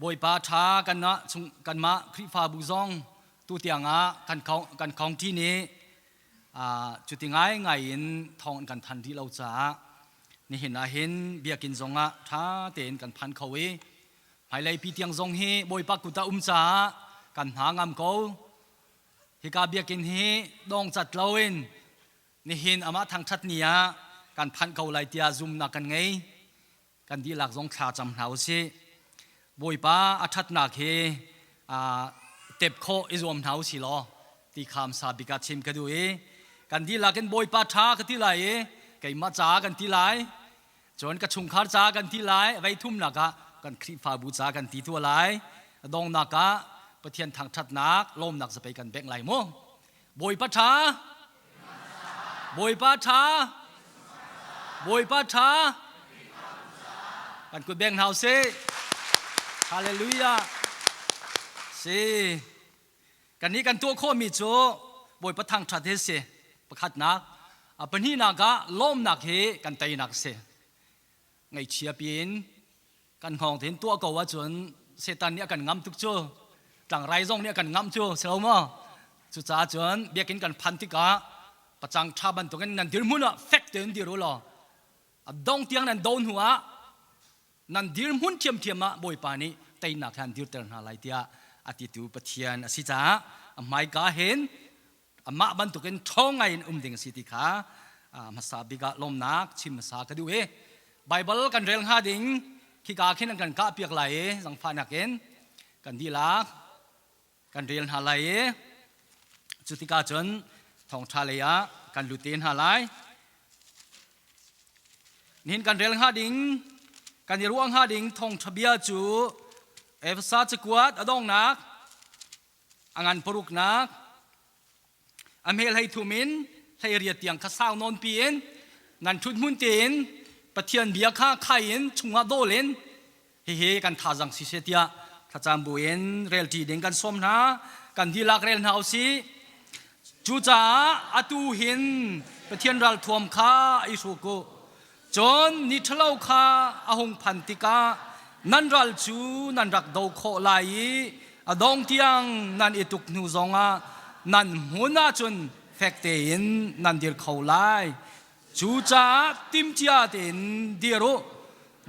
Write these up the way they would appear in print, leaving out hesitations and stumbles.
Bawipa ṭha kanmah chung kanmah Khrihfabu zong tu tiangah kan kan county nih cuti ngaingai in thawng an kan than rih lo caah nihin ah hin biakinn zongah ṭha tein kan phan kho i hmailei pi tiang zong hi Bawipa kut ah um caah kan hna ngam ko. Hika biakinn hi dong cat loin nihin amah thangṭhat ni ah kan phanh ko lai tiah zumnak kan ngei. Kan dihlak zong thla cam hna usih. Bawipa a ṭhatnak hi tep khawh i zuam hna usih law ti kham sa bik ah chim ka duh i kan dihlak in Bawipa ṭha ka ti lai i keimah ca kan ti lai cun ka chungkhar ca kan ti lai vei thumnak ah kan Khrihfabu ca kan ti tua lai dongnak ah Pathian thangṭhatnak lawmnak zapei kan bengh lai mu Bawipa ṭha Bawipa ṭha Bawipa ṭha kan kut beng hna usih Hallelujah si kannih kan tuah khawhmi cu Bawipa thangṭhat hi si pakhatnak a pahnihnak ah lawmnak hi kan teinak si ngaihchia piin kan hngawng tein tuah ko ahcun Satan nih a kan ngam tuk cu tlangrai zong nih a kan ngamh cu si lo maw cucaah cun biakinn kan phan tikah pacang ṭha bantukin nan dirhmun ah fek tein dir u law a dong tiang nan do hnu ah nan dirhmun ṭhiamṭhiam ah Bawipa nih teinak he an dirter hna lai tiah a titu Pathian a si caah a hmaika hin amah bantukin ṭhawng ngai in um ding a si ti kha hmasa bik ah lawmnak chim hmasa ka duh i Baibal kan rel hnga ding khika khin an kan kah piak lai i zangfahnak in kan dihlak kan rel hna lai i cu tikah cun thawngṭha lei ah kan lut te hna lai. Nihin kan rel hnga ding kan i ruah hnga ding thawngṭha bia cu Efesa cakuat a dongnak a ngan paruknak a hmel hlei thum in hlei riat tiang kha sau nawn pi in nan ṭhut hmun tein Pathian bia kha khai in chungah dawl in hihi kan thazang si seh tiah thlacam buin relṭi ding kan sawm hna kan dihlak rel hna usih cucaah atu hin Pathian ralthuam kha i hruk u Cun ni ṭhalo kha a hung phan tikah nan ral cu nan rak do khawh lai i a dong tiang nan i tuk hnu zongah nan hmun ahcun fek tein nan dir kho lai. Cucaah timhcia tein dir u.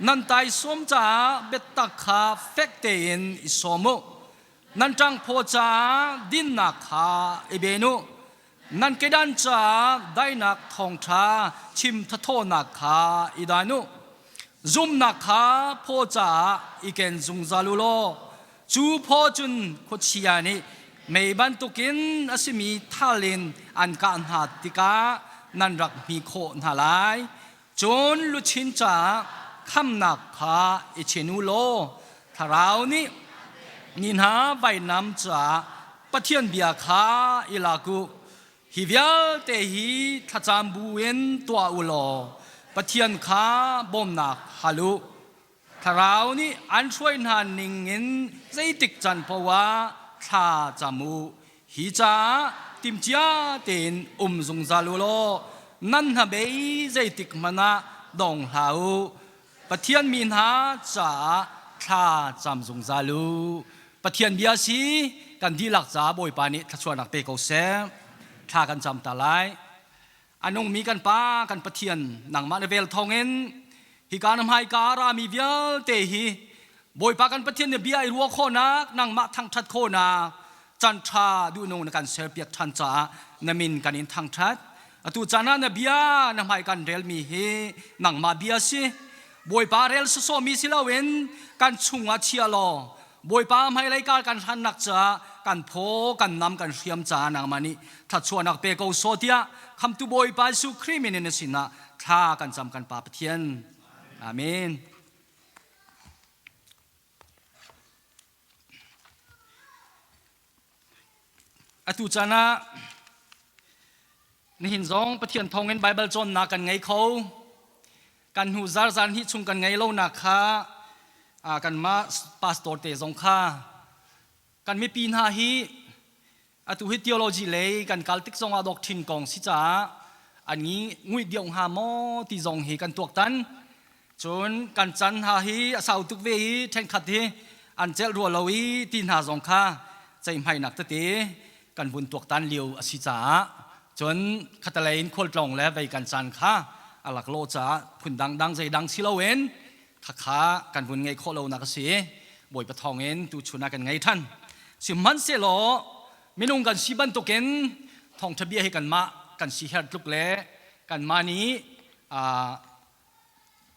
Nan taisawm caah biatak kha fek tein i sawm u. Nan ṭangphaw caah dinnak kha i ben u. Nan kedan caah daihnak thawngṭha chim thathawhnak kha i dan u. Zumnak kha phaw caah i ken zungzal u law cu phaw cun khuachia nih mei bantukin a simi thal in an kah hna tikah nan rak hmi khawh hna lai. Cun luchin caah khamnak kha i chin u law Thlarau nih ni hna vainam caah Pathian bia kha i lak u. Hi vialte hi thlacam buin tuah u law Pathian kha bawmnak hal u. Thlarau nih an hruai hna ningin zeitik can paoh ah thla cam u. Hi caah timhcia tein um zungzal u law nan hnabei zeitik hmanh ah dong hlah u. Pathian mi hna caah thla cam zungzal u. Pathian bia si kan dihlak caah Bawipa nih thluachuahnak pe ko seh. Thla kan cam ta lai. A nungmi kan Pa, kan Pathian, nangmah na vel thawngin hika na hmaika a rami vialte hi Bawipa kan Pathian nih bia i ruah khawhnak, nangmah thangṭhat khawhnak, caan ṭha duhnung na kan serpiak ṭhan caah na min kan in thangṭhat. Atu caan ah na bia na hmai kan relmi hi nangmah bia si. Bawipa rel sawsawhmi si loin kan chungah chia law Bawipa hmailei kar kan hlannak caah kan phaw kan nam kan hriam caah nangmah nih thluachuahnak pe ko sawh tiah khamtu Bawipa Jesuh Khrih min in na sinah thla kan cam kan Pa Pathian. Amen. Atu caan ah nihin zong Pathian thawngin Baibal cawnnak kan ngei kho. Kan hnu zarzar hnih chung kan ngei lonak kha kanmah pastor te zong kha kan mipi hna hi atu hi theology lei kan kal tik zongah doctrine kong si caah an ngi nguih deuh hnga maw ti zong hi kan tuaktan. Cun kan can hna hi a sau tuk ve i ṭhenkhat hi an celh rua lo i ti hna zong kha ceihmainak tete kan vun tuaktan lio a si caah cun khatalei in khualtlawng le vei kan caan kha a laklawh caah phun dangdang zeidang si loin khakha kan vun ngeih khawh lonak a si. Bawipa thawngin tuchun ah kan ngei ṭhan. Sihmanhsehlaw minung kan si bantukin thawngṭha bia hi kanmah kan si her tluk le kanmah nih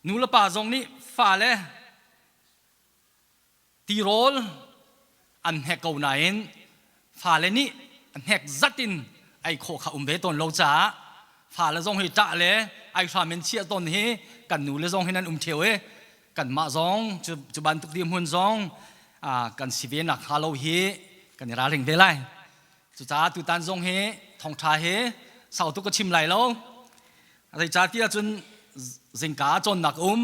nu le pa zong nih fale tirawl an hnek ko nain fale nih a hnek zat in ei khawh kha um ve tawn lo caah fale zong hi ṭah le ai hram in chiah tawn hi kan nu le zong hin an um ṭheo i kanmah zong cu bantuk dirhmun zong kan si ve nak hnga lo hi kan i ralring ve lai. Cucaah tutan zong hi thawngṭha hi sau tuk ka chim lai lo. Zeicahtiah cun zingka cawnnak um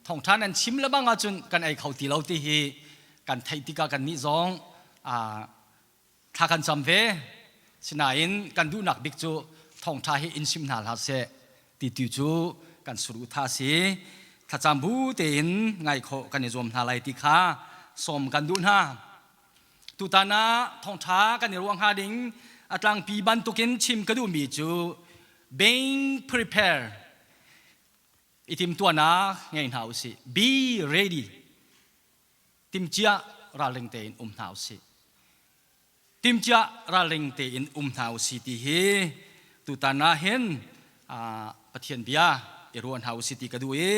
thawngṭha nan chim le bang ahcun kan ei kho ti lo ti hi kan theih tikah kannih zong thla kan cam ve. Sinain kan duhnak bik cu thawngṭha hi in chim hna hlah seh ti tu cu kan suruhtha si. Thlacam bu tein ngai khawh kan i zuam hna lai ti kha sawm kan duh hna. Tutan ah thawngṭha kan i ruah hnga ding a tlangpi bantukin chim ka duhmi cu being prepared i timtuahnak ngei hna usih. Be ready. Timcia ralring tein um hna usih. Timcia ralring tein um hna usih ti hi tutan ah hin Pathian bia i ruah hna usih ti ka duh i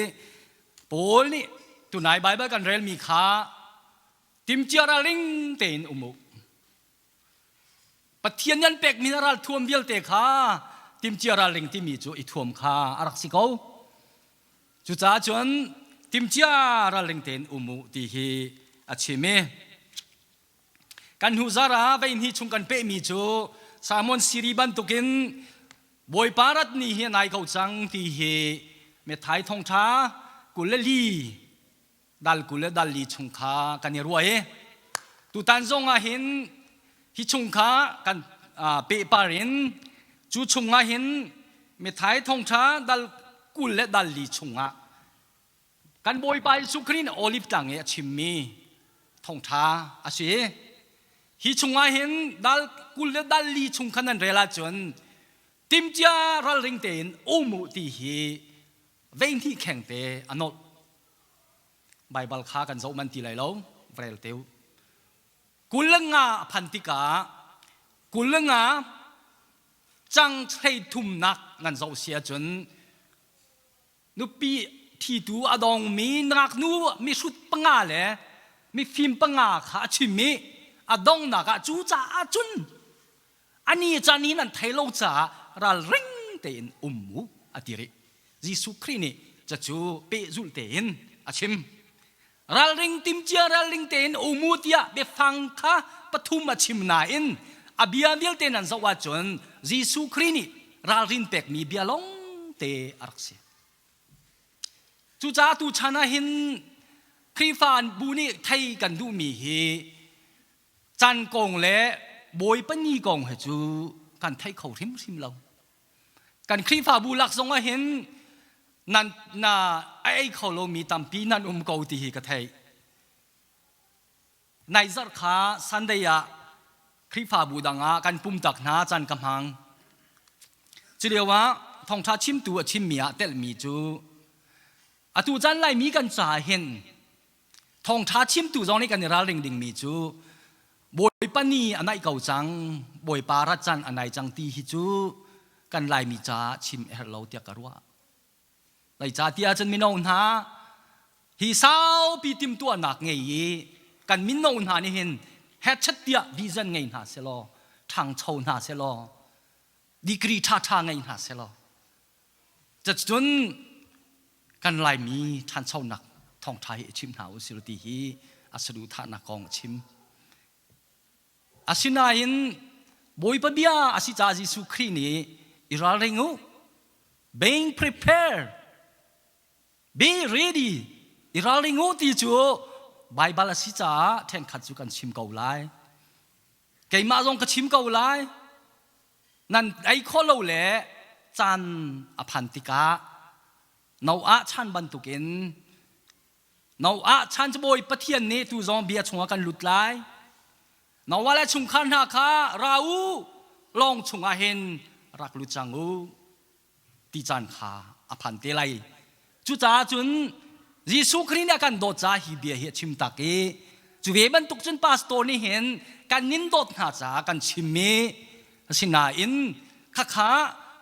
Paul nih tunai Baibal kan relmi kha Timcia ralring tein um u. Pathian nih an pekmi na ralthuam vialte kha timcia ralring timi cu i thuam kha a rak si ko. Cucaah cun timcia ralring tein um u ti hi a chim i kan hnu zar ah veihnih chung kan pehmi cu Salmon Siri bantukin Bawipa rat ni hi a nai ko cang ti hi Methai thongṭha 24 dal 20 le dal 4 chung kha kan i ruah i tutan zong ah hin hi chung kha kan pehpar in cu chung ah hin Mithai thongṭha dal 20 le dal 4 chungah kan Bawipa Jesuh Khrih nih Olive tlang i a chimmi thongṭha a si. Hi chungah hin dal 20 le dal 4 chung khan nan rel ahcun timcia ralring tein um u ti hi veihnih khengte a nolh. Baibal kha kan zoh man ti lai lo, rel te u. 25 a phan tikah 25 cang thlei thumnak nan zoh si ahcun nupi ṭhitu a dongmi ngaknu mihrut panga le mifim panga kha a chim i a donghnak ah cu caah cun ani caan in an thei lo caah ralring tein um u a ti rih. Jesuh Khrih nih cacu pehzulh tein a chim. Ralring timcia ralring tein um u tiah biafang kha pathum a chim nain a bia vialte nan zoh ahcun Jesuh Khrih nih ralrin pekmi bia lawng te a rak si. Cucaah tuchan ah hin Khrihfa bu nih thei kan duhmi hi Caan kong le Bawipa ni kong he cu kan thei kho hrimhrim lo. Kan Khrihfabu lak zong ah hin nan na a ei kho lomi tampi nan um ko ti hi ka theih. Nai zarh kha Sunday ah Khrihfabu dang ah kan pum tak hna caan ka hmang. Cu lio ah thawngṭha chimtu a chimmi ah telhmi cu atu caan Laimi kan caah hin Thawngṭha chimtu zong nih kan i ralring dingmi cu Bawipa ni a naih ko cang, Bawipa rat caan a nai cang ti hi cu kan Laimi caah chim a herh lo tiah ka ruah. Zeicahtiah cun mino hna hi saupi timhtuahnak ngei i kan mino hna nih hin hechet tiah vision ngei hna selaw, ṭhangcho hna selaw, degree ṭhaṭha ngei hna selaw, Cun kan Laimi ṭhanchonak thawngṭha hi i chim hna u sih ti hi a saduhthahnak kong a chim. Asinain Bawipa bia a si caah Jesuh Khrih nih i ralring u, being prepared, be ready, i ralring u ti cu Baibal a si caah ṭhenkhat cu kan chim ko lai. Keimah zong ka chim ko lai. Nan ei khawh lo le caan a phan tikah Noah chan bantukin Noah chan cu Bawi Pathian nih tu zong bia chungah kan lut lai. Noah le chungkhar hna kha ra u, lawng chungah hin rak lut cang u ti caan kha a phan te lai. Cucaah cun Jesuh Khrih nih a kan dawt caah hi bia hi a chim tak i cu ve bantuk cun pastor nih hin kan nin dawt hna caah kan chim i asinain khakha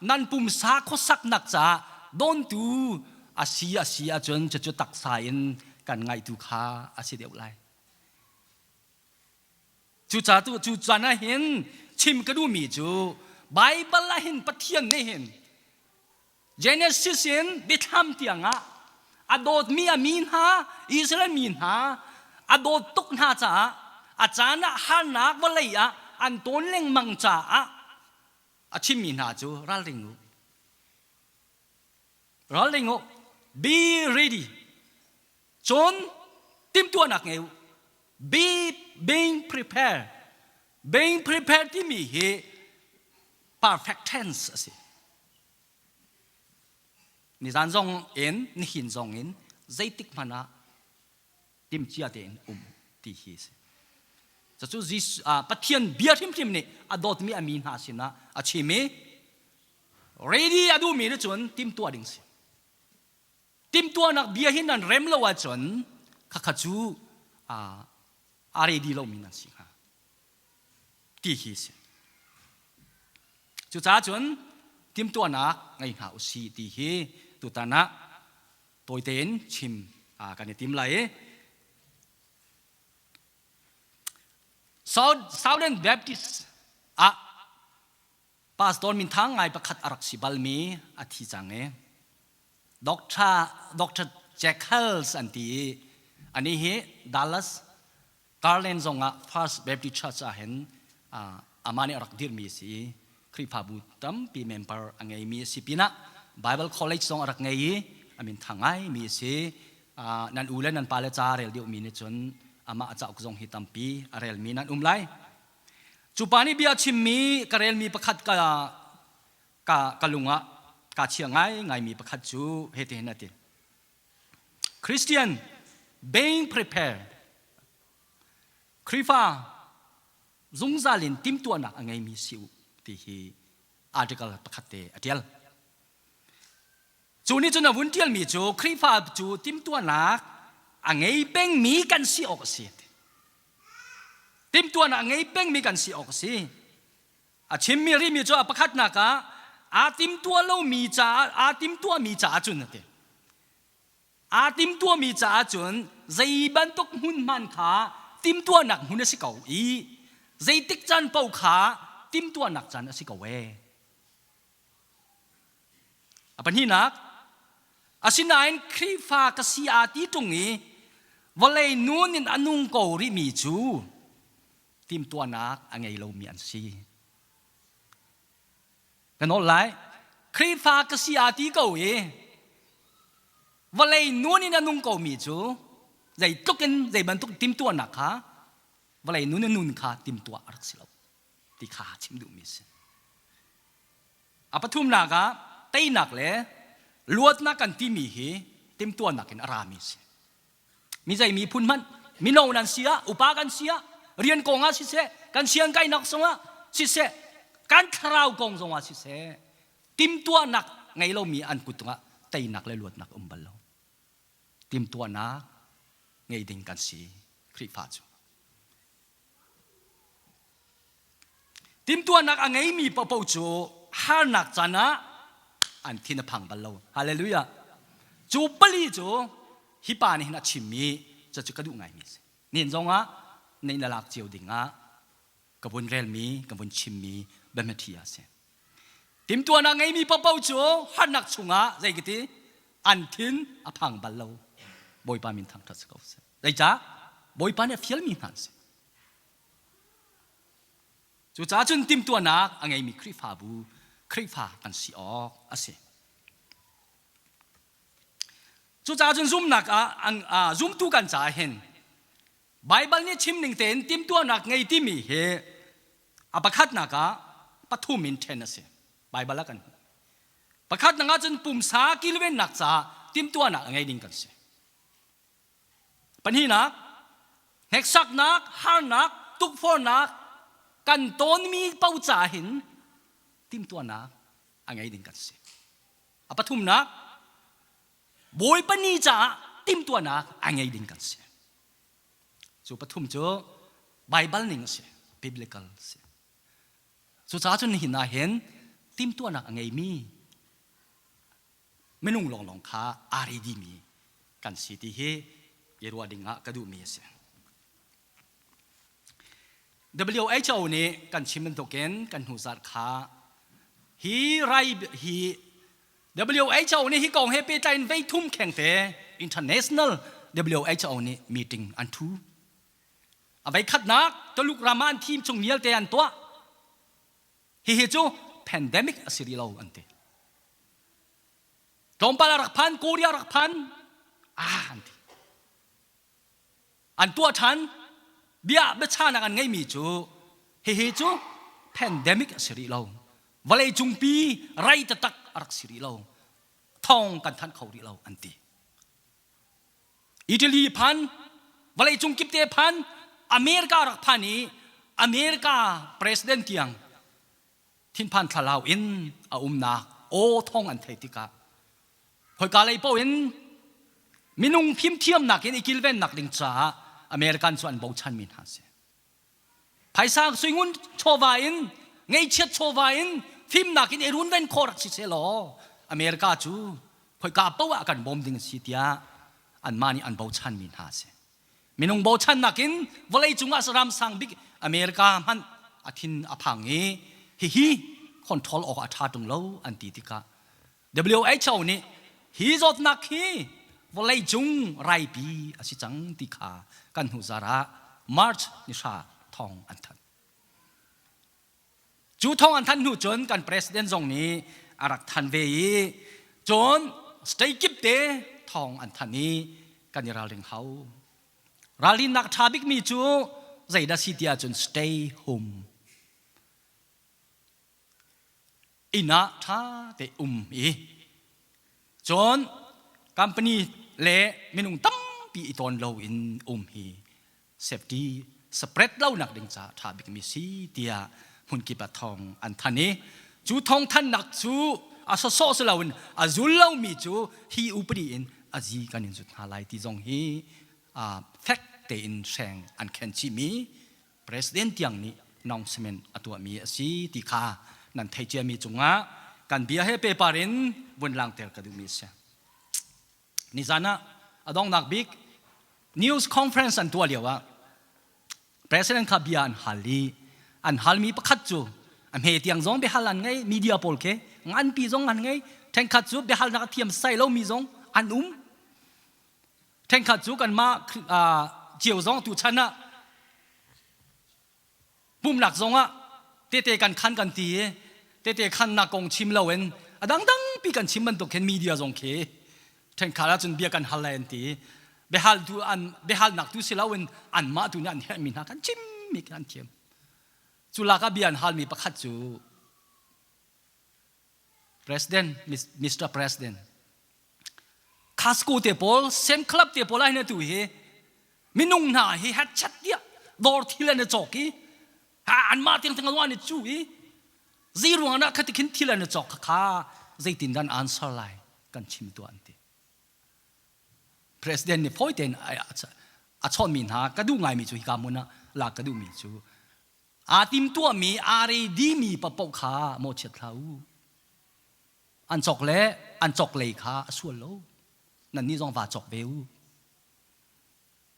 nan pumsa khuasaknak caah dawntu a si a si ahcun cucu taksa in kan ngaihtu kha a si deuh lai. Cucaah tu cu caan ah hin chim ka duhmi cu Baibal ah hin Pathian nih hin Genesis in Biathlam tiangah a dawtmi a mi hna Israel mi hna a dawt tuk hna caah a caan ah harnak vawlei ah an tawn lengmang caah a chimmi hna cu ralring u. Ralring u. Be ready. Cun timhtuahnak ngei u. Be being prepared. Being prepared timi hi perfect tense a si. Nizan zong in nihin zong in zeitik hmanh ah timcia tein um ti hi a si. Cucu Pathian bia hrimhrim nih a dawtmi a mi hna sinah a chim i ready a duhmi nih cun timtuah ding si. Timtuahnak bia hi nan rem lo ahcun khakha cu a ready lomi nan si hnga ti hi si. Cucaah cun timtuahnak ngei hna usih ti hi tutan ah tawi tein chim kan i tim lai i Southern Baptist ah pastor minthang ngai pakhat a rak si balmi a thi cang i Dr. Dr. Jack Halls an ti i ani hi Dallas Garland zongah First Baptist Church ah hin amah nih a rak dirhmi a si i Khrihfabu tampi member a ngeimi a si pinah Bible College zong a rak ngei i a min thang ngaimi a si. Nan u le nan pa le ca rel deuhmi nih cun amah a cauk zong hi tampi a relmi nan um lai. Cu pa nih bia chimmi ka relmi pakhat ka ka ka lung ah kaa chia ngaingaimi pakhat cu hitihin a ti. Christian being prepared Khrihfa zungzal in timhtuahnak a ngeimi si u ti hi article pakhat te a tial. Cu nih cun a vun tialmi cu Khrihfa cu timhtuahnak a ngei pengmi kan si awk a si. Timhtuahnak a ngei pengmi kan si awk a si. A chimmi rihmi cu a pakhatnak ah aa timtuah lomi caah aa timtuahmi caah cun a ti. Aa timtuahmi caah cun zei bantuk hmun hman kha timtuahnak hmun a si ko i zeitik caan paoh kha timtuahnak caan a si ko ee. A pahnihnak, asinain Khrihfa ka si aa ti ṭung i vawlei nun in a nung ko rihmi cu timhtuahnak a ngei lomi an si. Ka nawl lai. Khrihfa ka si aa ti ko i vawlei nun in a nung komi cu zeitluk in zei bantuk timhtuahnak kha vawlei nun in nun kha timhtuah a rak si lo ti kha chim duhmi a si. A pathumnak ah teinak le luatnak kan timi hi timhtuahnak in a rami a si. Mi zei miphun hmanh mino nan si ah upa kan si ah rian kong ah siseh kan siang kainak zongah siseh kan thlarau kong zongah siseh timtuahnak ngei lomi an kut tungah teinak le luatnak um bal lo. Timtuahnak ngei ding kan si Khrihfa cu. Timtuahnak a ngeimi paohpaoh cu harnak caan ah an thin a phang bal lo. Hallelujah. Cu pali cu hi pa nih hin a chimmi cucu ka duh ngaimi a si. Nihin zongah na inn a lak cio ding ah ka vun relmi, ka vun chimmi biahmaṭhi a si. Timtuahnak ngeimi paohpaoh cu harnak chungah zei ka ti an thin a phang bal lo. Bawipa min thangṭhat si ko seh. Zeicah? Bawipa nih a fialmi hna an si. Cucaah cun timhtuahnak a ngeimi Khrihfabu, Khrihfa kan si awk a si. Cucaah cun zumnak ah zumtu kan caah hin Baibal nih chim ning tein timhtuahnak ngei timi hi a pakhatnak ah pathum in ṭhen a si. Baibal ah kan hmuh. Pakhatnak ah cun pumsa kilvennak caah timhtuahnak a ngei ding kan si. Pahnihnak, hneksaknak, harnak, tukforhnak kan tawnmi paoh ca hin timhtuahnak a ngei ding kan si. A pathumnak, Bawipa ni caah timhtuahnak a ngei ding kan si. Cu pathum cu Baibal ning a si, biblical a si. Cucaah cun nihin ah hin timhtuahnak a ngeimi minung lawnglawng kha aa ready mi kan si ti hi i ruah ding ah ka duhmi a si. WHO nih kan chim bantukin kan hnu zarh kha hi rai hi WHO nih hi kong he pehtlai in veithum khengte international WHO nih meeting an thu. A veikhatnak Tuluk ram ah an thim chung vialte an tuah. Hihi cu pandemic a si rih lo an ti. Tlawmpal a rak phan, Korea rak phan, ah an ti. An tuah ṭhan. Bia biachanak an ngeimi cu hihi cu pandemic a si rih lo. Vawlei cungpi rei taktak a rak si rih lo. Thawng kan thanh kho rih lo an ti. Italy phan, vawleicung kip te phan, America rak phan i America president tiang thinphan thlalau in a umnak aw thawng an theih tikah khoika lei paoh in minung fimthiamnak in i kilvennak ding caah American cu an bochan mi hna si. Phaisa suingun chawva in ngeihchiat chawva in fimnak in i runven khawh rak si sehlaw America cu khoika paoh ah kan bawm ding a si tiah anmah nih an bochan mi hna a si. Minung bochannak in vawlei cungah ram sang bik America hmanh a thin a phang i hihi control awk a ṭha ṭung lo an ti tikah WHO nih hi zawtnak hi vawleicung raipi a si cang ti kha kan hnu zar ah March ni hra thawng an thanh. Cu thawng an thanh hnu cun kan president zong nih a rak than ve i cun state kip te thawng an thanh i kan i ralring hau. Ralrinnak ṭha bikmi cu zeidah si ti ahcun stay home. Inn ah ṭha te um i cun company le minung tampi i tawn lo in um hi safety spread lo nak ding caah ṭha bikmi si tiah hmunkip ah thawng an thanh i cu thawng thannak cu a sawsawh si loin a zul lomi cu hi upadi in a zi kan in zut hna lai ti zong hi fek tein hreng an khen chihmi President tiang nih announcement a tuahmi a si ti kha nan thei ciami cungah kan bia he pepar in vun langter ka duhmi a si. Nizan ah a donghnak bik news conference an tuah lio ah President kha bia an hal i an halmi pakhat cu a hme tiang zong biahal an ngei media pawl khi nganpi zong an ngei thenkhat cu biahalnak a thiam sai lomi zong an um Thenkhat cu kanmah cio zong tu chan ah pumnak zong ah tete kan khan kan ti i tete khannak kong chim loin a dangdang pi kan chim bantuk khin media zong khi thenkhat ahcun bia kan hal lai an ti biahal tu an biahalnak tu si loin anmah tu nih an herhmi hna kan chim mi kan thiam cu lak ah bia an halmi pakhat cu President Mr. President Costco te pawl, Sam Club te pawl ah hin atu hi minung hna hi hatchat tiah dawr thil an i cawk i anmah tiang tiang an i cu i zei ruang dah khati khin thil an i cawk kha zeitin dan answer lai kan chim tuah an ti. President nih fawi tein a chawnhmi hna ka duh ngaimi cu hika hmun ah lak ka duhmi cu aa timtuahmi aa ready mi paohpaoh kha mawhchiat hlah u. An cawk le an cawk lei kha a sual lo. Nannih zong vaa cawk ve u.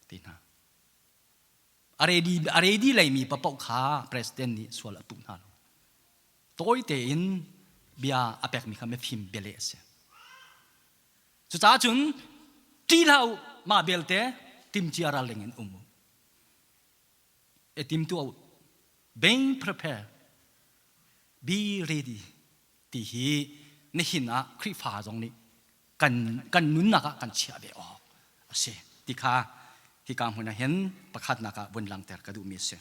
Ti hna. A ready, a ready leimi paoh kha president nih sual a puh hna lo. Tawi tein bia a pekmi kha mifim bialeh a si. Cucaah cun ṭih hlah u, mah belte timcia ralring in um u. E tim tuah u. Being prepared. Be ready. Ti hi nihin ah Khrihfa zong nih kan kan nunnak ah kan chiah ve awk a si ti kha hika hmun ah hin pakhatnak ah vun langhter ka duhmi a si.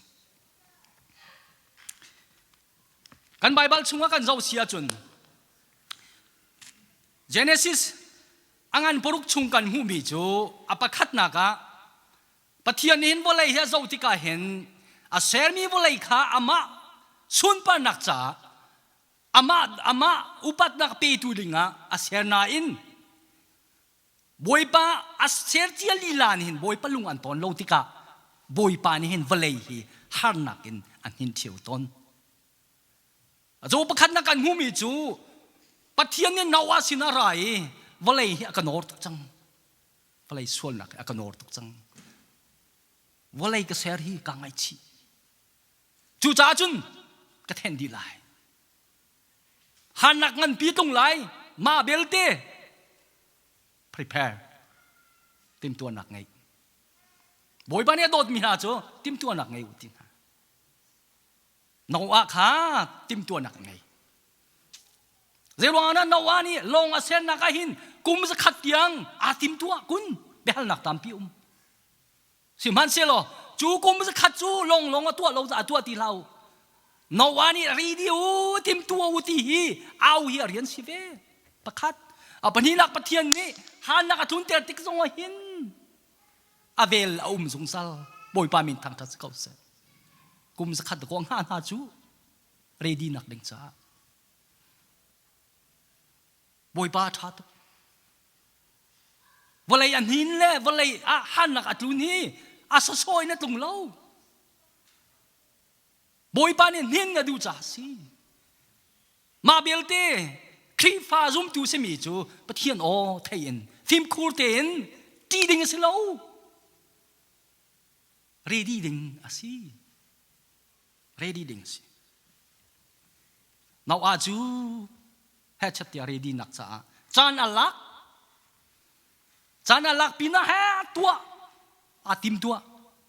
Kan Baibal chungah kan zoh si ahcun Genesis a ngan paruk chung kan hmuhmi cu a pakhatnak ah. Pathian nih hin vawlei hi a zoh tikah hin a sermi vawlei kha amah sunparnak caah amah amah upatnak petu dingah a ser nain Bawipa a ser cia lila nih hin Bawipa lung an tawn lo tikah Bawipa nih hin vawlei hi harnak in a hnin ṭheo tawn. Cu pakhatnak kan hmuhmi cu Pathian nih Noah sinah ra i vawlei hi a ka nawr tuk cang. Vawlei sualnak hi a ka nawr tuk cang. Vawlei ka ser hi kaa ngaihchih. Cucaah cun ka then dih lai. Harnak nganpi tlung lai. Mah belte prepare timtuahnak ngeih. Bawipa nih a dawtmi hna cu timtuahnak ngei u ti hna. Noah kha timtuahnak a ngei. Zeiruangah dah Noah nih lawng a sernak ah hin kum zakhat tiang aa timtuah kun biahalnak tampi um. Sihmanhsehlaw cu kum zakhat cu lawng lawng a tuah lo a tuah ti hlah u. Noah nih ridi u timtuah u ti hi au hi a rian si ve. Pakhat. A pahnihnak Pathian nih hanak a tlunter tik zong ah hin a vel a um zungzal. Bawipa min thangṭhat si ko seh. Kum zakhat ko hna hna cu ready nak ding caah Bawipa a ṭha tuk. Vawlei a hnin le vawlei ah hannak a tlun hi a sasawi na tlung lo. Bawipa nih hnin a duh caah a si. Mah belte Khrihfa zumtu simi cu Pathian aw thei in fimkhur tein ṭih ding a si lo. Ready ding a si. Ready ding a si. Noah cu hechet tiah ready nak caah caan a lak. Caan a lak pinah he tuah aa tim tuah.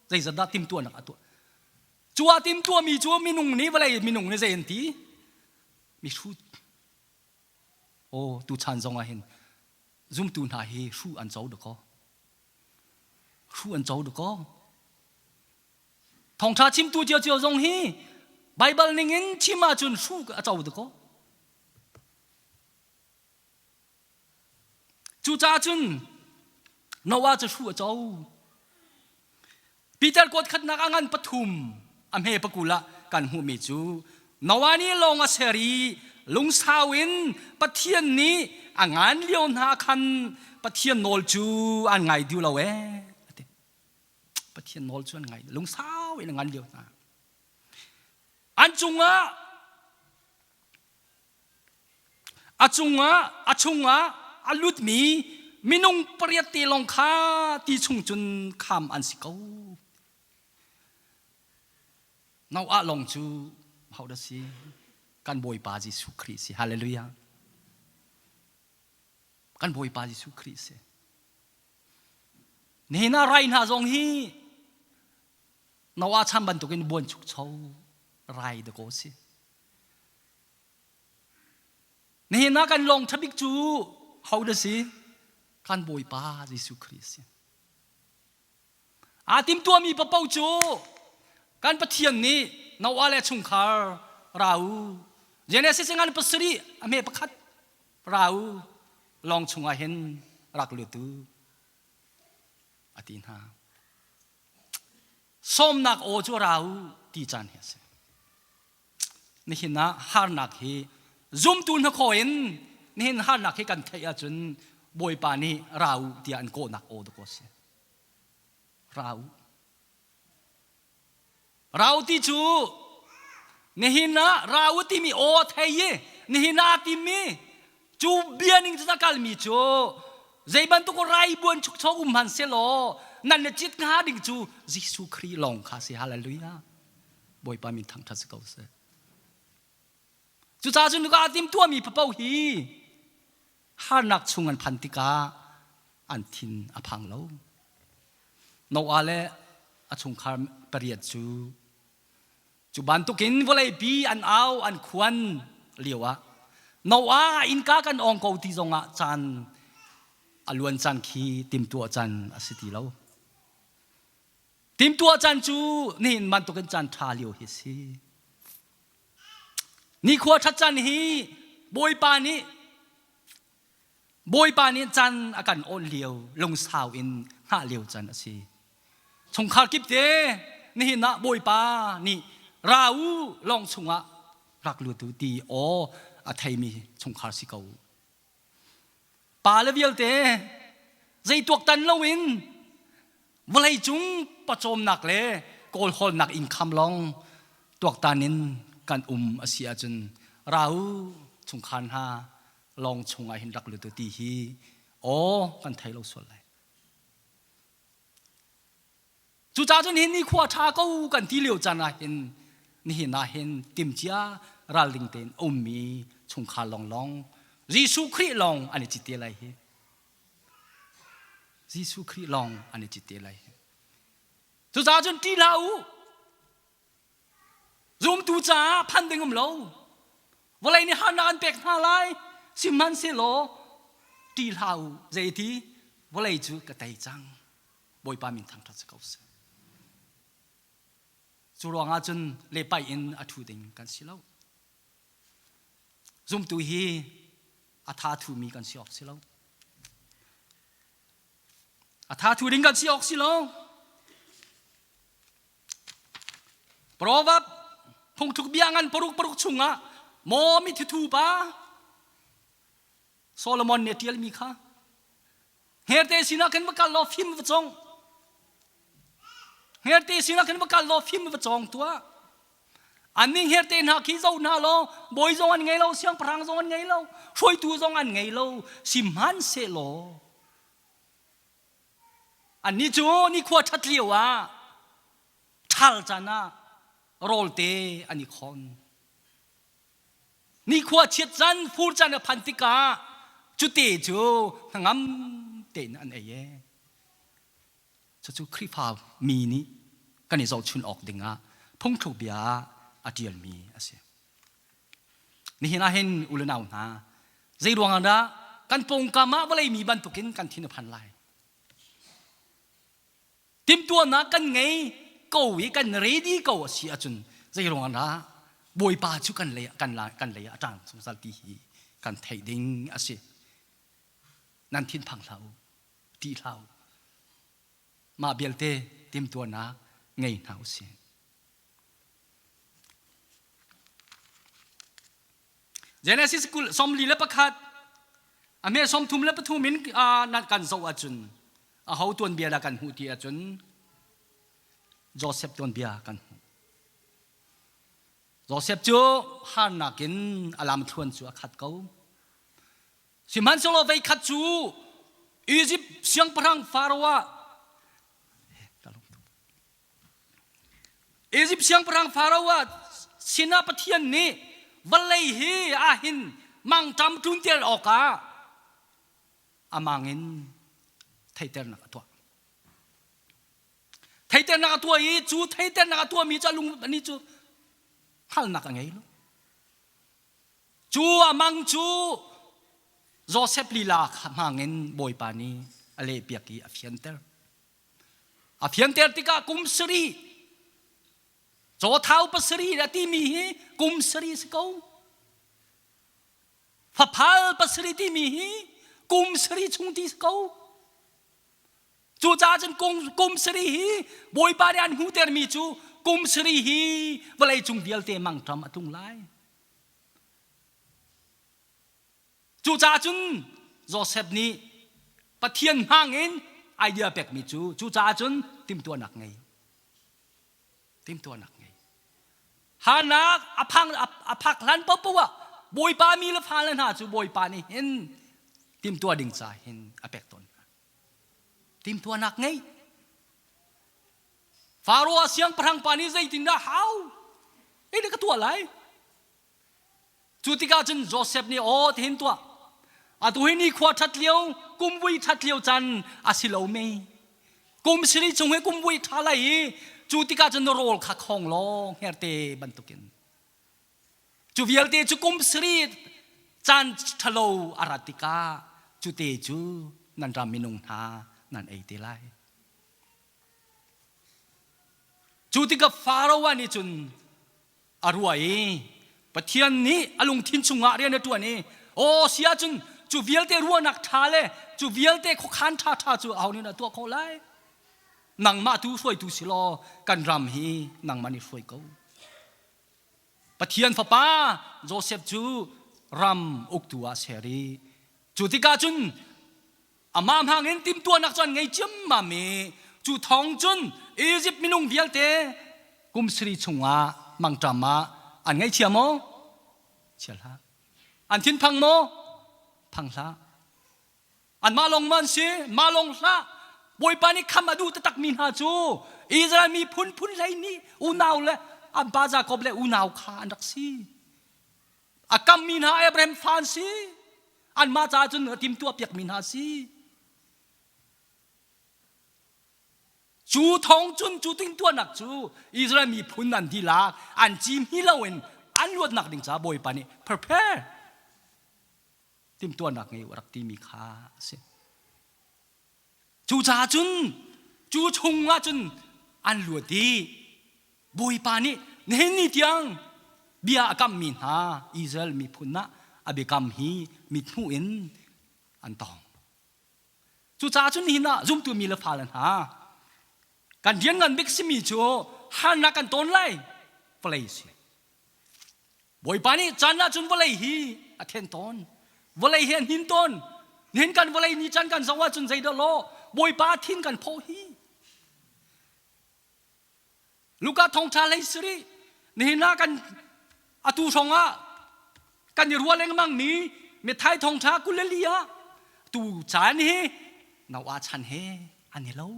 Zeizat dah timtuahnak a tuah. Cu aa timtuahmi cu minung nih vawlei minung nih zei an ti? Mihrut. Aw tuchan zong ah hin zumtu hna hi hru an co dakaw. Hru an co dakaw. Thawngṭha chimtu ciocio zong hi Baibal ningin chim ahcun hru a co dakaw. Cucaah cun Noah cu hru a co. Peter kuat khatnak a ngan pathum a hme pakul ah kan hmuhmi cu Noah nih lawng a ser i lungsau in Pathian nih a ngan lio hna khan Pathian nawl cu an ngai duh lo ee. Pathian nawl cu an ngai lungsau in a ngan lio hna. An cungah a cungah a chungah a lutmi minung pariat te lawng kha ti chung cun kham an si ko. Noah lawng cu hodah si? Kan Bawipa Jesuh Khrih si. Hallelujah. Kan Bawipa Jesuh Khrih si. Nihin ah rai hna zong hi Noah chan bantukin buanchukcho rai dakaw si. Nihin ah kan lawng ṭhabik cu ho dah si? Kan Bawipa Jesuh Khrih si. Aa timtuahmi paoh cu kan Pathian nih Noah le chungkhar ra u. Genesis ngan pasarih a hme pakhat ra u lawng chungah hin rak lut u a ti hna. Sawmnak aw cu ra u ti caan hi a si. Nihin ah harnak hi zumtu hnakhaw in nihin harnak hi kan theih ahcun Bawipa nih ra u tiah an kawhnak aw dakaw si. Ra u. Ra u ti cu nihin ah ra u timi aw a thei i nihin ah a timi cu bia ning cun a kalmi cu zei bantuk rai buan chukcho um hmanh selaw nan le cit hnga ding cu Jesuh Khrih lawng kha si hallelujah Bawipa min thangṭhat si ko seh. Cucaah cun nuka timtuahmi papoh hi harnak chung an phan tikah an thin a phang lo. Noah le a chungkhar pariat cu cu bantukin vawleipi an au an khuan lio ah Noah innka kan ong ko ti zongah caan a luan caan khi timtuah caan a si ti lo. Timtuah caan cu nihin bantukin caan ṭha lio hi si. Nikhua ṭhat caan hi Bawipa nih Bawipa nih caan a kan awnh lio lungsau in hngah lio caan a si. Chungkhar kip te nihin ah Bawipa nih ra u lawng chungah rak lut u ti aw a theimi chungkhar si ko. Pa le vialte zei tuaktan loin vawlei cung pawcawmnak le kawlhawlnak income lawng tuaktan in kan um a si ahcun ra u chungkhar hna lawng chungah hin rak lut u ti hi aw kan thei lo sual lai. Cucaah cun hin nikhua ṭha ko kan ti lio caan ah hin nihin ah hin timcia ralring tein a ummi chungkhar lawnglawng Jesuh Khrih lawng an i cit te lai hi. Jesuh Khrih lawng an i cit te lai hi. Cucaah cun ṭih hlah u. Zumtu caah phan ding um lo. Vawlei nih harnak an pek hna lai. Sihmanhsehlaw ṭih hlah u. Zeiti vawlei cu ka tei cang. Bawipa min thangṭhat si ko seh. Cu ruangah cun lepaih in a ṭhu ding kan si lo. Zumtu hi a tha thumi kan si awk si lo. A tha thu ding kan si awk si lo. Proverb phungthluk bia ngan paruk paruk chungah maw mi thithu pa Solomon nih a ṭialmi kha Hngerte sinah khin va kal law fim va cawng. Hngerte sinah khin va kal law fim va cawng tuah. Annih hngerte hna khi zoh hna law bawi zong an ngei lo, siangpahrang zong an ngei lo, hruaitu zong an ngei lo. Sihmanhsehlaw annih cu nikhua ṭhat lio ah ṭhal caan ah rawlte an i khon. Nikhua chiat caan, fur caan a phan tikah cute cu hnangam tein an ei ee. Cucu Khrihfa mi nih kan i zohchun awk dingah phungthluk bia ah a ṭialmi a si. Nihin ah hin u le nau hna, zei ruangah dah kan pawngkam ah vawlei mi bantukin kan thin a phan lai? Timhtuahnak kan ngei ko i kan ready ko a si ahcun zei ruangah dah Bawipa cu kan lei kan la kan lei ah a ṭang zungzal ti hi kan theih ding a si. Nan thinphang hlah u, ṭih hlah u. Mah vialte timhtuahnak ngei hna u sih. Genesis kul 41 a me 33 in nan kan zoh ahcun a ho tuanbia dah kan hmuh ti ahcun Joseph tuanbia kan hmuh. Joseph cu harnak in a lamthluan cu a khat ko. Sihmanhsehlaw veikhat cu Egypt siangpahrang Pharaoh Egypt siangpahrang Pharaoh ah sinah Pathian nih vawlei hi ahhin mangṭam tlunter awkah a mang in theiternak a tuah. Theiternak a tuah i cu theiternak a tuahmi cu a lung ani cu hngalhnak a ngei lo. Cu a mang cu Joseph lila hmang in Bawipa nih a lehpiak i a fianter. A fianter tikah kum sarih cawthau pasarih a timi hi kum sarih si ko. Faphal pasarih timi hi kum sarih chung ti si ko. Cucaah cun kum sarih hi Bawipa nih an hmuhtermi cu kum sarih hi vawlei cung vialte mangṭam a tlung lai. Cucaah cun Joseph nih Pathian hmang in idea pekmi cu cucaah cun timhtuahnak ngei. Timhtuahnak ngei. Harnak a phang a phak hlan paohpaoh ah Bawipa mi le fale hna cu Bawipa nih hin timhtuah ding ca hin a pek tawn hna. Timhtuahnak ngei. Faro siangpahrang pa nih zeitindah hau? Ei ka tuah lai. Cu tikah cun Josef nih aw tihin tuah. Atu hi nikhua ṭhat lio, kumvui ṭhat lio caan a si lo mei. Kum siri chung hi kumvui ṭha lai i cu tikah cun na rawl kha khong law hngerte bantukin. Cu vialte cu kum siri caan ṭhalo a rat tikah cu te cu nan ram minung hna nan ei te lai. Cu tikah Faraoh nih cun a ruah i Pathian nih a lungthin chungah rian a ṭuan i aw si ahcun cu vialte ruahnak ṭha le cu vialte khuakhan ṭha ṭha cu aho nih dah tuah khawh lai? Nangmah tu hruaitu si law kan ram hi nangmah nih hruai ko. Pathian fapa Joseph cu ram uktu ah ser i cu tikah cun amah hmang in timhtuahnak cu an ngei ciammam i cu thawng cun Izipt minung vialte kum sari chungah mangṭam ah an ngaihchia maw? Chia hlah. An thinphang maw? Phang hlah. Anmah lawng maw an si? Mah lawng hlah. Bawipa nih kham a duh taktakmi hna cu Israel mi phunphun hlei nih unau le an pa Jakob le unau kha an rak si. A kammi hna Abraham fa an si. Anmah caah cun a timtuah piakmi hna si. Cu thawng cun cu timtuahnak cu Israel miphun an dihlak an ci hmi loin an luatnak ding caah Bawipa nih prepare timhtuahnak ngei u a rak timi kha a si. Cucaah cun cu chungah cun an luat i Bawipa nih nihin ni tiang bia a kammi hna Israel miphun ah a biakam hi mithmuh in an tong. Cucaah cun nihin ah zumtu mi le fale hna kan rian ngan bik simi cu harnak kan tawn lai vawlei si. Bawipa nih caan ahcun vawlei hi a then tawn. Vawlei hi a hnin tawn. Nihin kan vawlei ni caan kan zoh ahcun zeidah law Bawipa thin kan phaw hi. Luka thawngṭha hlei siri nihin ah kan atu hrawng ah kan i ruah lengmang mi mithai thawngṭha 24 ah tu caan hi Noah chan he an i lo.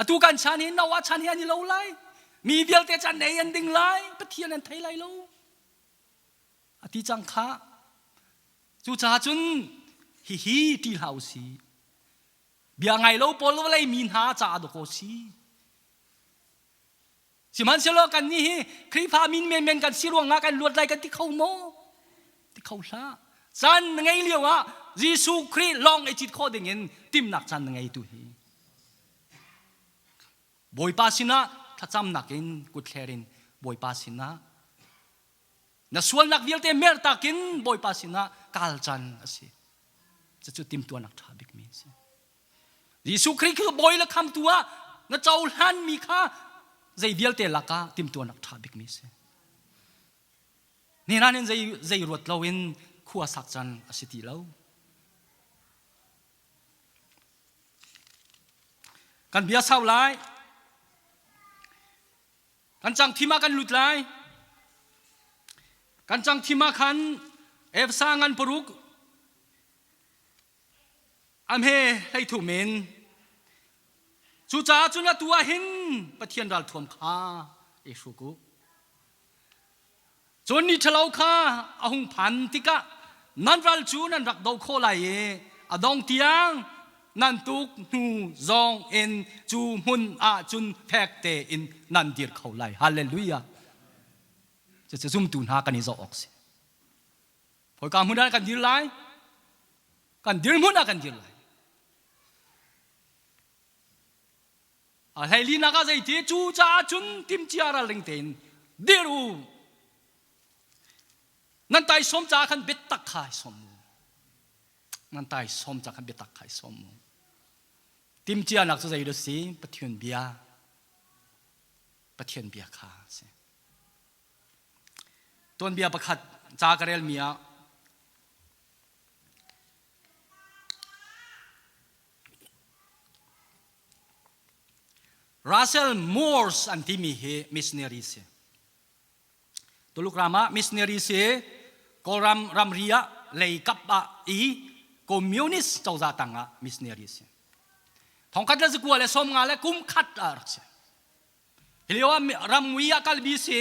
Atu kan chan hi Noah chan hi an i lo lai. Mi vialte chan ei an ding lai. Pathian an thei lai lo. A ti cang kha. Cucaah cun hihi ṭih hlah u si. Bia ngai lo pawl vawlei mi hna caah dawkaw si. Sihmanhsehlaw kannih hi Khrihfa min menmen kan si ruangah kan luat lai kan ti kho maw? Ti kho hlah. Caan na ngei lio ah Jesuh Khrih lawng i cit khawh dingin timnak caan na ngei tu hi. Bawipa sinah thlacamnak in kutthler in Bawipa sinah na sualnak vialte mertak in Bawipa sinah kal caan a si. Cucu timtuanak ṭha bikmi a si. Jesuh Khrih cu bawi le khamtu ah na cohlanmi kha zei vialte lakah timtuanak ṭha bikmi a si. Nihin in zei, zei ruat loin khua sak can a si ti lo. Kan bia sau lai. Kan cang thim ah kan lut lai. Kan cang thim ah khan Efsa ngan paruk A hme hleithum in cucaah cun atu ah hin Pathian ralthuam kha i hruk u. Cun ni ṭhalo kha a hung phan tikah nan ral cu nan rak doh khawh lai i a dong tiang nan tuk hnu zong in cu hmun ah cun fek tein nan dir kho lai. Hallelujah. Cucu zumtu hna kan i zoh awk si. Khoika hmun ah kan dir lai? Kan dirhmun ah kan dir lai. A hleilinak ah zeiti cu caah cun timcia ralring tein dir u. Nan taisawm caah khan biatak kha i sawm u. Nan taisawm caah khan biatak kha i sawm u. Timcianak cu zei dah si? Pathian bia. Pathian bia kha a si. Tuanbia pakhat ca ka relmi ah Russell Moores an timi hi missionary si. Tuluk ram ah missionary si Kawlram ramri ah leikap ah i communist cozah tang ah missionary si. Thongkhat le zakua le sawmnga le kum khat ah rak si. Hi lio ah ramui ah kalmi si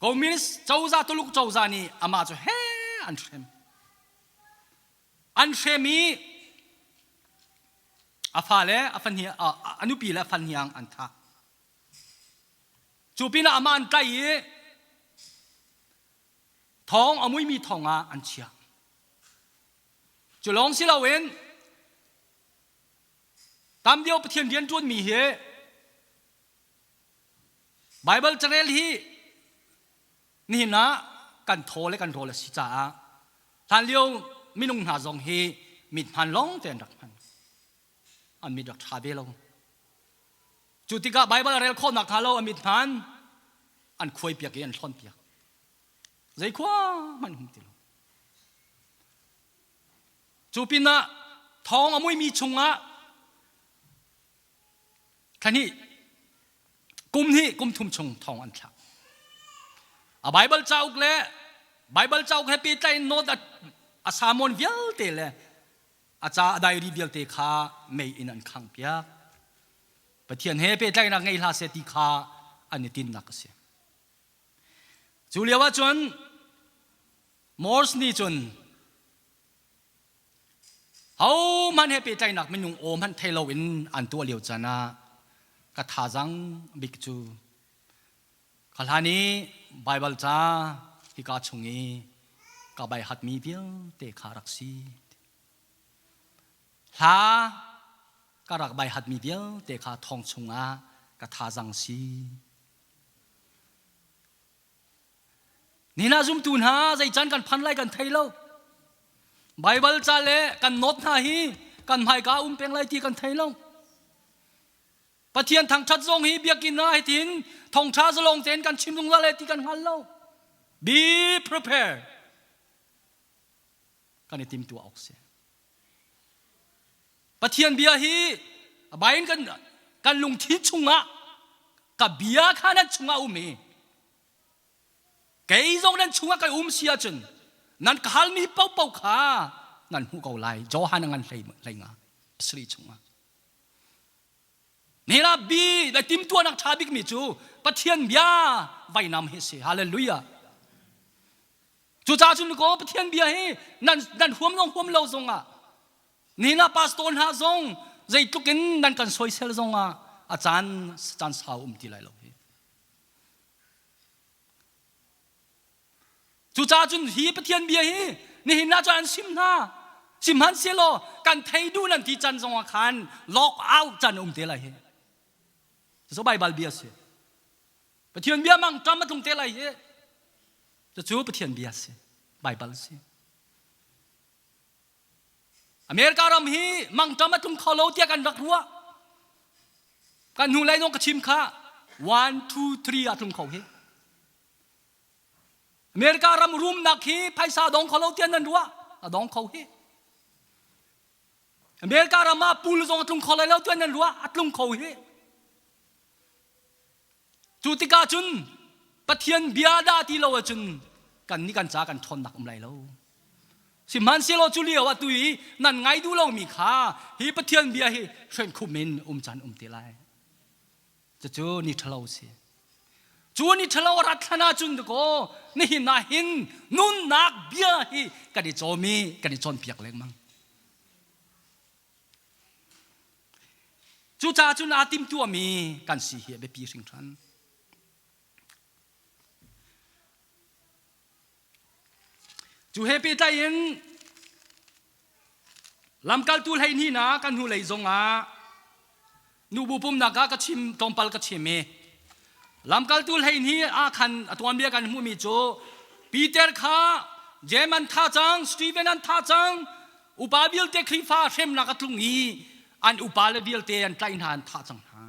Communist cozah Tuluk cozah nih amah cu he an hrem. An hrem i a fale a fahni a nupi le a fahniang an thah. Cu pinah amah an tlaih i thong a muimi thong ah an chiah. Cu lawng si loin Tam lio Pathian rian ṭuanmi hi Baibal carel hi nihin ah kan thaw le kan rawl a si caah hlanlio minung hna zong hi mit hman lawng te an rak hman. An mit rak ṭha ve lo. Cu tikah Baibal a rel khawh nakhnga lo a mit hman an khuaipiak i an hlawnpiak. Zei khua hmanh hum ti lo. Cu pinah thawng a muimi chungah thlahnih kum hnih kum thum chung thawng an thlak. A Baibal cauk le Baibal cauk he pehtlai in note a sermon vialte le a ca a diary vialte kha mei in an khangh piak. Pathian he pehtlaihnak ngei hlah seh ti kha an i tinnak a si. Cu lio ah cun Morse nih cun hohmanh he pehtlaihnak minung aw hmanh thei loin an tuah lio caan ah ka thazang bik cu Ka hlan i Baibal ca hika chung i ka bai hatmi vialte kha rak si. Hla ka rak bai hatmi vialte kha thong chungah ka thazang si. Nina zumtu hna zei can kan phan lai kan thei lo. Baibal ca le kan note hna hi kan hmaika um peng lai ti kan thei lo. Pathian thangṭhat zong hi biakinn ah hitin thawngṭha zalong tein kan chim zungzal lai ti kan hngal lo. Be prepared. Kan i timtuah awk si. Pathian bia hi a bain kan kan lungthin chungah ka bia kha nan chungah um i kei zong nan chungah kai um si ahcun nan ka halmi paohpaoh kha nan hmuh ko lai. Johan a ngan hlei hlei nga pasarih chungah. Nela bi na timtuahnak ṭha bikmi cu Pathian bia vainam hi si. Hallelujah. Cucaah cun ko Pathian bia hi nan nan huam zong huam lo zongah nina pastor hna zong zeitluk in nan kan soisel zongah a caan caan sau um ti lai lo hi. Cucaah cun hi Pathian bia hi nihin ah cun an sim hna. Sihmanhsehlaw kan thei duh nan ti can zongah khan lock out can um te lai hi. Cu Baibal bia si. Pathian bia mang ṭam a tlung te lai hi. Cucu Pathian bia si. Baibal si. America ram hi mangṭam a tlung kho lo tiah kan rak ruah. Kan hnu lei zong ka chim kha 1 2 3 a tlung kho hi. America ram rumnak hi phaisa dong kho lo tiah nan ruah a dong kho hi America ram ah pul zong a tlung kho lai lo tiah nan ruah a tlung kho hi cu tikah cun Pathian bia dah ti lo ahcun kan nih kan ca kan ṭhawnnak um lai lo sihmanhsehlaw cu lio ah tu i nan ngai duh lomi kha hi Pathian bia hi hren khum in um caan um te lai Cucu ni ṭhalo a si. Cu ni ṭhalo a rat hlan ahcun dakaw nihin ah hin nunnak bia hi kan i cawm i kan i cawnpiak lengmang. Cucaah cun aa timtuahmi kan si hi a biapi hringhran. Cu he pehtlai in lamkaltu 12 hna kan hnulei zongah nubu pumnak ah ka chim tlawmpal ka chim i lamkaltu 12 ah khan a tuanbia kan hmuhmi cu Peter kha Jeim an thah cang Stephen an thah cang upa vialte Khrihfa hremnak a tlung i an upa le vialte an tlaih hna an thah cang hna.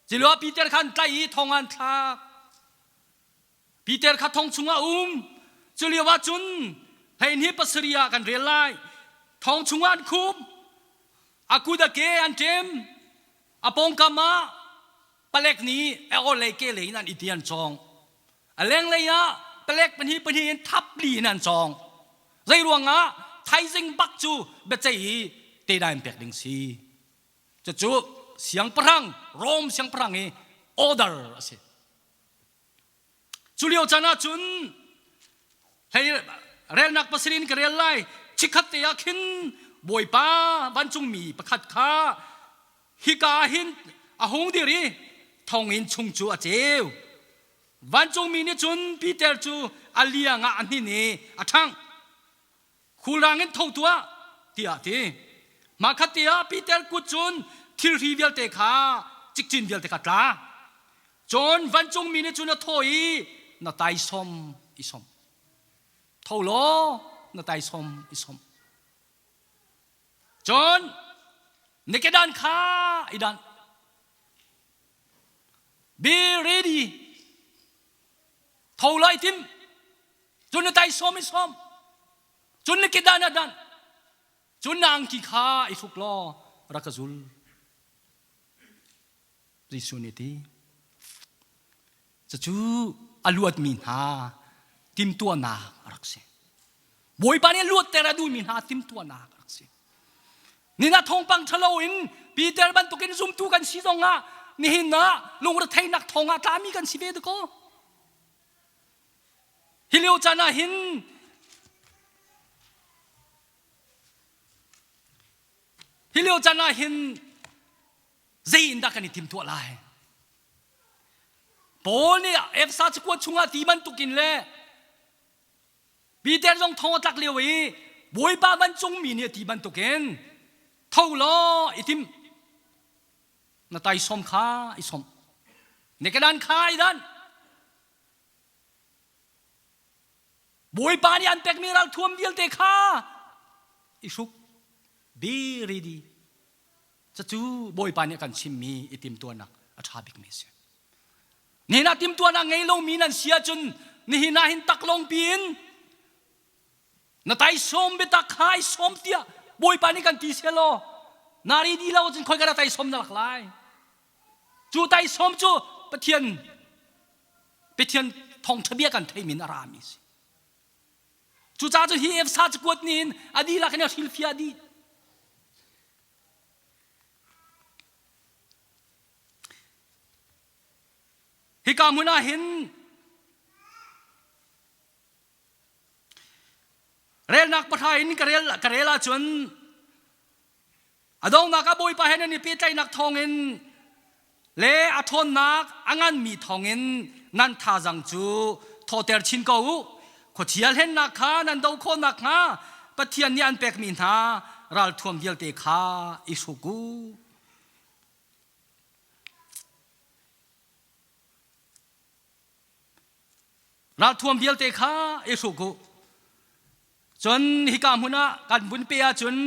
Cilua Peter kha an tlaih i thong an thlak. Peter kha thong chungah a um. Cu lio ah cun hleihnih pasarih ah kan rel lai. Thong chungah an khup. A kut a ke an ṭem. A pawngkam ah palek nih a aw lei ke lei in an iti an cawng. A lenglei ah palek pahnih pahnih in thap li in an cawng. Zei ruangah thaizing bak cu biaceih i tedain pek ding si. Cucu siangpahrang Rom siangpahrang i order a si. Cu lio caan ah cun hlei relnak pasarih in ka rel lai. Chikkhat te ah khin Bawipa vancungmi pakhat kha hika ah hin a hung dir i thonginn chung cu a ceu. Vancungmi nih cun Peter cu a liang ah a hnin i a ṭhangh. Khulrang in tho tuah, tiah a ti. Mahkhat te ah Peter kut cun thilri vialte kha cikcin vialte kha tla. Cun vancungmi nih cun a thawh i na taisawm i sawmh. Tho law na taisawm i sawmh. Cun. Na kedan kha i dan. Be ready. Tho lai tim. Cun na tai som i som. Cun na kedan a dan. Cun na angki kha i hruk law rak ka zul. Jesuh nih ti. Cucu a luatmi hna timtuahnak a rak si. Bawipa nih luatter a duhmi hna timtuahnak a rak si. Nina thawngpang ṭhalo in Peter bantukin zumtu kan si zongah nihin ah lungretheihnak thawng ah tlami kan si ve dakaw. Hi lio caan ah hin hi lio caan ah hin zei in dah kan i timtuah lai? Paul nih Efesa cakuat chungah ti bantukin le Peter zong thong a tlak lio i Bawipa vancungmi nih a ti bantukin tho law i tim na taisawm kha i sawmh na kedan kha i dan Bawipa nih an pekmi ralthuam vialte kha i hruk be ready Cucu Bawipa nih a kan chimmi i timtuahnak a ṭha bikmi a si. Nihin ah timtuahnak ngei lomi nan si ahcun nihin ah hin taklawngpi in na taisawm biatak kha i sawm tiah Bawipa nih kan ti selaw na ri di lo ahcun khoi ka dah taisawm na lak lai. Cu taisawm cu Pathian Pathian thawngṭha bia kan theimi in a rami a si. Cucaah cun hi Efsa cakuat nih hin a dihlak in a hrilhfiah dih. Hika hmun ah hin relnak pahra in ka rel ka rel ahcun a donghnak ah Bawipa he nan i pehtlaihnak thawngin le a ṭhawnnak a nganmi thawngin nan thazang cu thawhter chin ko u. Khuachia hlennak kha nan doh khawh nakhnga Pathian nih an pekmi hna ralthuam vialte kha i hruk u. Ralthuam vialte kha i hruk u. Cun hika hmun ah kan vun pe ahcun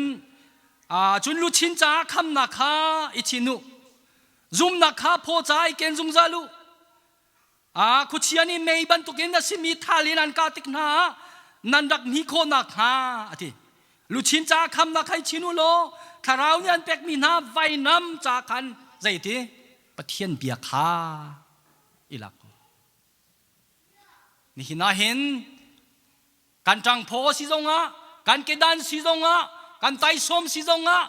cun luchin caah khamnak kha i chin u. Zumnak kha phaw caah i ken zungzal u. Khuachia nih mei bantukin a simi thal in an kah tik hna ah nan rak hni khawh nakhnga a ti. Luchin caah khamnak kha i chin u law thlarau nih an pekmi hna vainam ca khan zeiti Pathian bia kha i lak u. Nihin ah hin kan ṭangphaw si zongah kan kedan si zongah kan taisawm si zongah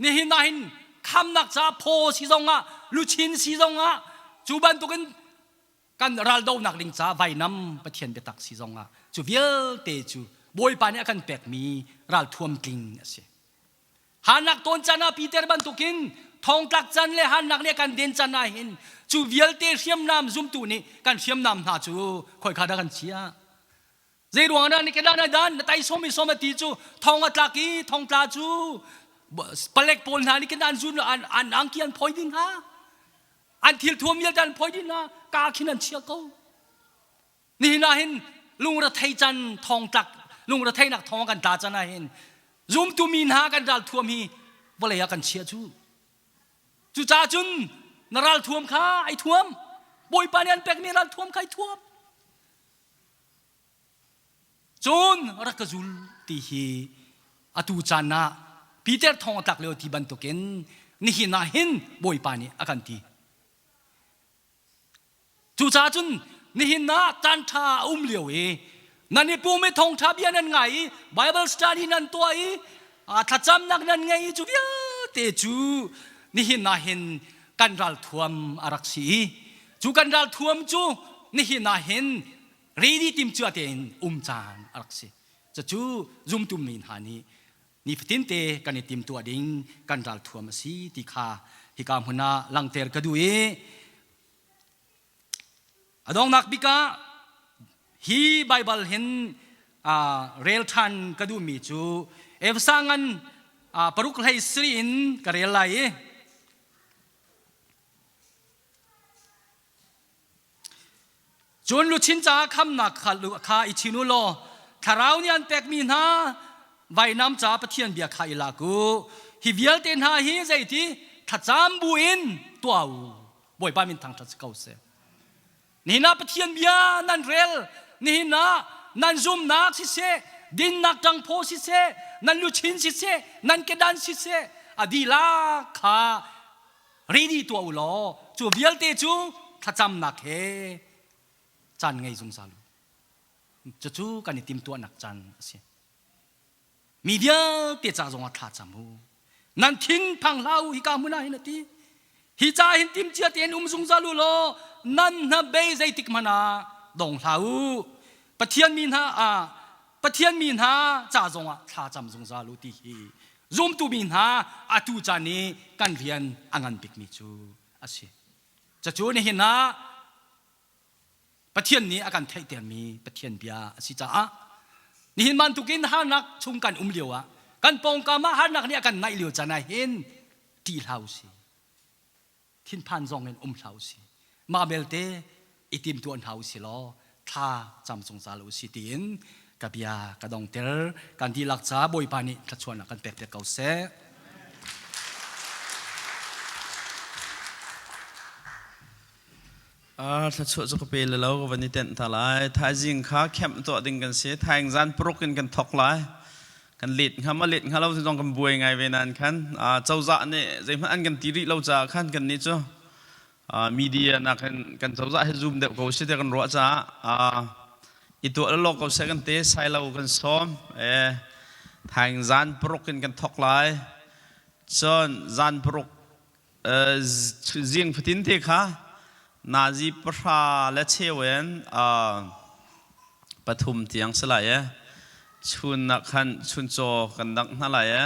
nihin ah hin khamnak ca phaw si zongah luchin si zongah cu bantukin kan raldonak ding ca vainam Pathian biatak si zongah cu vialte cu Bawipa nih a kan pekmi ralthuam tling a si. Hanak tawn caan ah Peter bantukin thongtlak can le hanak nih kan den can ah hin cu vialte hriamnam zumtu nih kan hriamnam hna cu khoikha dah kan chiah? Zei ruang dah ni kedan dan na tai som i som ati cu thong a tlak i thongtla cu palek pawl hna nih khin an zun an an angki an phoi ding hna an thil thuam vialte an phoi ding hna ka khin an chia ko Nihin ah hin lungrethei can thongtlak lungretheihnak thong kan tla can ah hin zumtu mi hna kan ralthuam hi vawlei ah kan chiah cu. Cucaah cun na ralthuam kha ai thuam. Bawipa nih an pekmi ralthuam kha ai thuam. Cun rak ka zul ti hi atu caan ah Peter thong a tlak lio ti bantukin nihin ah hin Bawipa nih a kan ti. Cucaah cun nihin ah caan ṭha a um lio i nan i pum i thawngṭha bia nan ngai i Bible study nan tuah i thlacamnak nan ngei i cu vialte cu nihin ah hin kan ralthuam a rak si i cu kan ralthuam cu nihin ah hin ready timhcia tein um caan a rak si. Cucu zumtu mi hna nih nifatin te kan i timtuah ding kan ralthuam a si ti kha hika hmun ah langhter ka duh i a donghnak bik ah hi Baibal hin rel ṭhan ka duhmi cu Efesa ngan paruk hlei sri in ka rel lai i Cun luchin caah khamnak kha i chin u law thlarau nih an pekmi hna vainam caah Pathian bia kha i lak u. Hi vialte hna hi zeiti thlacam buin tuah u. Bawipa min thangṭhat si ko seh. Nihin ah Pathian bia nan rel, nihin ah nan zumnak siseh, dinnak ṭangphaw siseh, nan luchin siseh, nan kedan siseh, a dihlak kha ready tuah u law cu vialte cu thlacamnak he caan ngei zungzal u. Cucu kan i timhtuahnak caan a si. Mi vialte ca zongah thla cam u. Nan thin phang hlah u hika hmun ah hin a ti. Hi ca hin timcia tein um zungzal u law nan hnabei zeitik hmanh ah dong hlah u. Pathian mi hna ah Pathian mi hna ca zongah thla cam zungzal u ti hi zumtu mi hna atu caan i kan rian a ngan bikmi cu a si. Cucu nihin ah Pathian nih a kan theihtermi Pathian bia a si caah nihin bantukin harnak chung kan um lio ah kan pawngkam ah harnak nih a kan naih lio caan ah hin ṭih hlah usih. Thinphan zong in um hlah usih. Mah belte i timtuah hna usih law thla cam zungzal usih tiin ka bia ka dongter. Kan dihlak ca Bawipa nih thluachuahnak kan pek piak ko seh. Thluachuah cu ka pe le lo ka van i tenh ta lai. Thaizing kha kemh tuah ding kan si. Thaing zan paruk in kan thok lai. Kan let hnga ma let hnga lo zong kan buai ngai ve nain khan cozah nih zeihmanh an kan ti rih lo caah khan kan nih cu media nak hin kan cozah hi zoom deuh ko si te kan ruah caah i tuah lo ko seh kan te sai lo kan sawm. Thaing zan paruk in kan thok lai. Cun zan paruk Zing fatin te kha nazi pahra le cheu in pathum tiang si lai e. Chun ah khan chuncaw kan dangh hna lai e.